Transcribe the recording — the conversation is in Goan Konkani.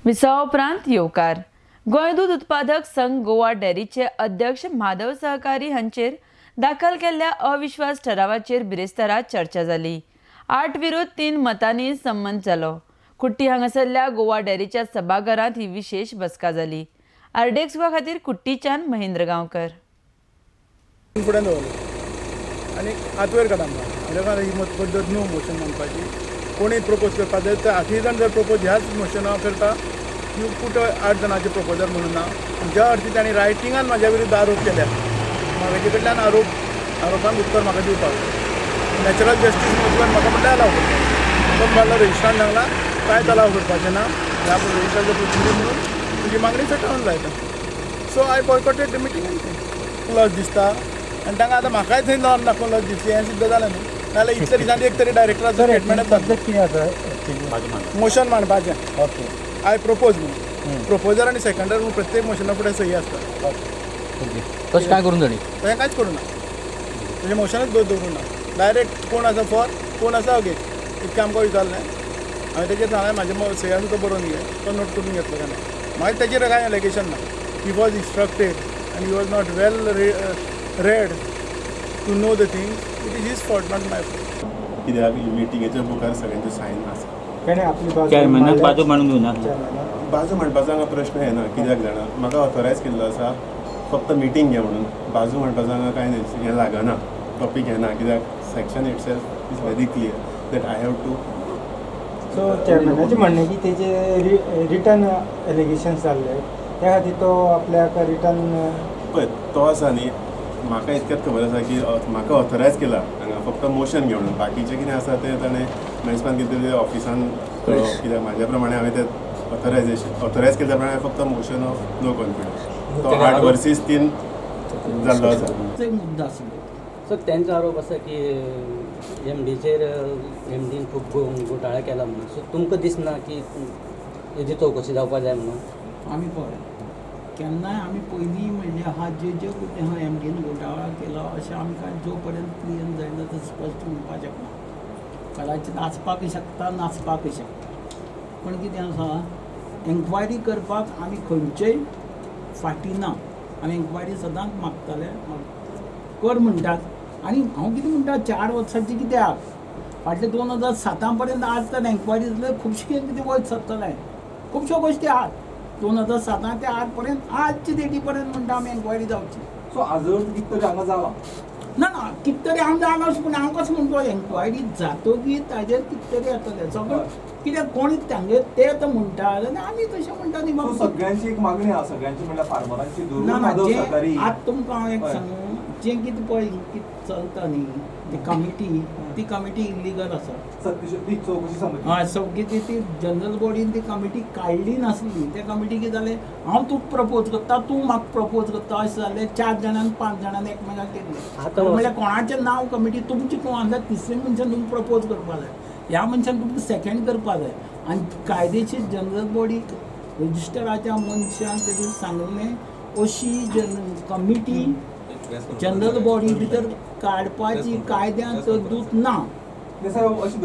विसवा उपरांत येवकार. गोंय दूद उत्पादक संघ गोवा डेअरीचे अध्यक्ष माधव सहकारी हांचेर दाखल केल्ल्या अविश्वास ठरावाचेर बिरेस्तारा चर्चा जाली. 8 विरुद्ध 3 मतांनी संमत जालो. कुट्टी हांगासरल्या गोवा डेअरीच्या सभाघरांत ही विशेष बसका जाली. आरडीएक्स गोवा खातीर कुट्टीच्यान महेंद्र गांवकर. फुडें दवरलो आनी हात वयर काडा म्हणटा ही पद्दत न्हू मोशन मांडपाची. कोणूय प्रपोज करपाक जाय तर 8 जाण जर प्रपोज ह्याच मोशना करता, you put 8 जाणांचे प्रपोजल म्हणून ना. ज्या अर्थी तांणी रायटिंगान म्हाज्या विरुद्ध आरोप केल्या, म्हाजे कडल्यान आरोपांक उत्तर म्हाका दिवपाक जाय. नॅचरल जस्टीस मुजबन म्हाका म्हणल्यार अलाव करता. तो म्हणल्यार रजिस्ट्रान सांगला कांयच अलाव करपाचें ना, ह्या रजिस्ट्राचो प्रतिनिधी म्हणून तुजी मागणी फेटाळून लायता. So I boycotted the meeting. लज दिसता आनी तांकां आतां म्हाकाय थंय लावन दाखोवन लज दिसली हें सिद्ध जालें न्हू. नाजाल्यार इतले दिसांनी एक तरी डायरेक्टराचो स्टेटमेंट येता. मोशन मांडपाचें, ओके I propose म्हणून प्रपोजर आनी सेकंडर म्हणून प्रत्येक मोशना फुडें सही आसता. तशें कांय करूंक जाय, तशें कांयच करूं ना. तशें मोशनूच दवरूं ना. डायरेक्ट कोण आसा फॉर, कोण आसा अगेन्स्ट, इतकें आमकां विचारलें. हांवें तेजेर सांगलें म्हाजें सही आसा तो बरोवन घे, तो नोट करून घेतलो ताणें. मागीर तेजेर कांय एलिगेशन ना. He was instructed and he was not well read to know the things. It is his fault, not my fault. कित्याक मिटिंगेच्या बुकार सगळ्यांचे सायन आसा. चेअरमॅनाक बाजू मांडून दिवना. बाजू म्हणपाचो हांगा प्रश्न येना. कित्याक जाणा, म्हाका ऑथोरायज केल्लो आसा फक्त मिटींग घे म्हणून. बाजू म्हणपाचो हांगा कांय हें लागना, टॉपीक येना. कित्याक section itself is very clear that I have to. So चेअरमॅनाचें म्हणणें की तेजे रिटर्न एलिगेशन्स जाल्ले त्या खातीर तो आपल्याक रिटर्न पळय तो आसा न्ही, म्हाका इतकेंच खबर आसा की म्हाका ऑथोरायज केला हांगा फक्त मोशन घे म्हणून. बाकीचें कितें आसा तें ताणें महेशपान कितें तरी ऑफिसान, कित्याक म्हाज्या प्रमाणे हांवें तें ऑथोरायज केल्ल्या प्रमाणे फक्त मोशन ऑफ नो कॉन्फिडन्स तो 8 वर्सीस 3 जाल्लो आसा. मुद्दो आसलो सो तेंचो आरोप आसा की एमडीचेर एमडीन खूब घोटाळा केला म्हणून. सो तुमकां दिसना की हेजी चवकशी जावपाक जाय म्हणून? आमी पळय केन्नाय आमी पयलीं म्हणलें आहा जे जे कितें आहा एमडीन घोटाळा केला अशें आमकां जो पर्यंत क्लियर जायना तें स्पश्ट म्हणपाक शकना. कदाचित आसपाकय शकता, नासपाकय शकता. पूण कितें आसा, एन्क्वायरी करपाक आमी खंयचेय फाटीं ना. आमी एन्क्वायरी सदांच मागताले, कर म्हणटात. आनी हांव कितें म्हणटा, 4 वर्सांची कित्याक, फाटले 2007 पर्यंत आज तर एन्क्वायरी जाल्यार खुबशें कितें वयर सरतलें, खुबश्यो गोश्टी आहात. 2007 ते आज पर्यंत आजचे डेटी पर्यंत म्हणटा आमी एन्क्वायरी जावची. सो आजर कितें तरी हांगा जाला ना ना कितें तरी हांगा जाला अशें पूण हांव कसो म्हणटलो, एन्क्वायरी जातकीर ताजेर कितें तरी येतलें सगळें. कित्याक कोणी तांगेर ते आतां म्हणटा जाल्यार आमी तशें म्हणटा न्ही बाबा. सगळ्यांची एक मागणी आसा, सगळ्यांची म्हणल्यार फार्मरांची. ना ना, आतां तुमकां हांव एक सांगू, जें कितें पळय कितें चलता न्ही ती कमिटी, ती कमिटी इल्लीगल आसा. हय, सगळी ती जनरल बॉडीन ती कमिटी काडली नासली. त्या कमिटी कितें जालें, हांव तुका प्रपोज करता, तूं म्हाका प्रपोज करता अशें जालें. 4 जाणांनी 5 जाणांनी एकमेकाक केल्लें. म्हणल्यार कोणाचें नांव कमिटी तुमचें कोण आसल्यार तिसरे मनशान तुमकां प्रपोज करपाक जाय, ह्या मनशान तुमकां सेकेंड करपाक जाय. आनी कायदेशीर जनरल बॉडी रजिस्टराच्या मनशान तेजेर सांगलें अशी कमिटी जनरल बॉडी भितर काडपाची कायद्यान तरतूद ना. अशी